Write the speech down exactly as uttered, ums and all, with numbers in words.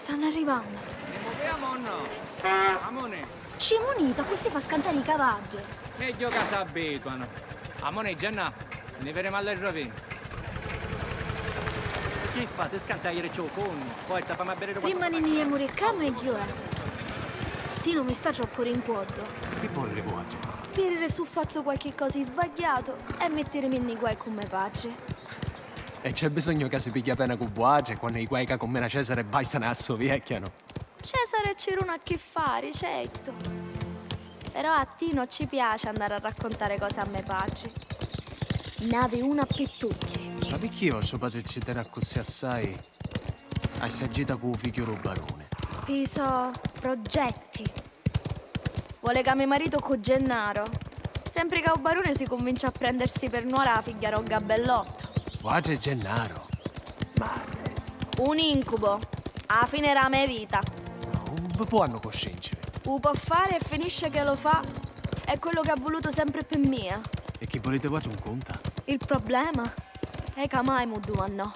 Stannu arrivannu. Nni muvemu o no? Amò nni. Ci munita, accussì fa scantari i cavaddi. Megghiu ca s'abbituanu. Amò nni, Gennà, nni videmu a li rovini. Chi fa? Ti scanti a jiri ccu u funnu? Forza, fammi a biri quantu. Prima ni nni jemu di ccà, megghiu è. Tinu mi sta troppu rincuoddu. Chi voli di vuatri? Vidiri s'u fazzu qualchi cosa di sbagghiatu e mittirimi nni guai ccu me patri. E c'è bisognu ca si pigghia pena cu vuatri quannu i guai ca cummina a Cesare bastanu a so viecchia, no? Cesare ci runa a chi fari, certu. Però a Tinu ci piaci andari a raccontari cosi a me patri. N'havi una pi tutti. Ma picchì vostru patri ci teni accussì assai a s'aggita cu u figghiu ru baruni? Pi so progetti. Voli ca mi maritu cu Gennaro. Sempri ca u baruni si cunvincia a prendersi per nuora a figghia ro gabbellottu. Vuatri e Gennaro? Ma... Un incubo. A fini ra me vita. No, un vi puannu cuscinciri. U po fari e finisce che lo fa. È quello che ha vulutu sempri pi mia. E chi voliti vuatri un cunta? Il problema è ca mai mu dumannò.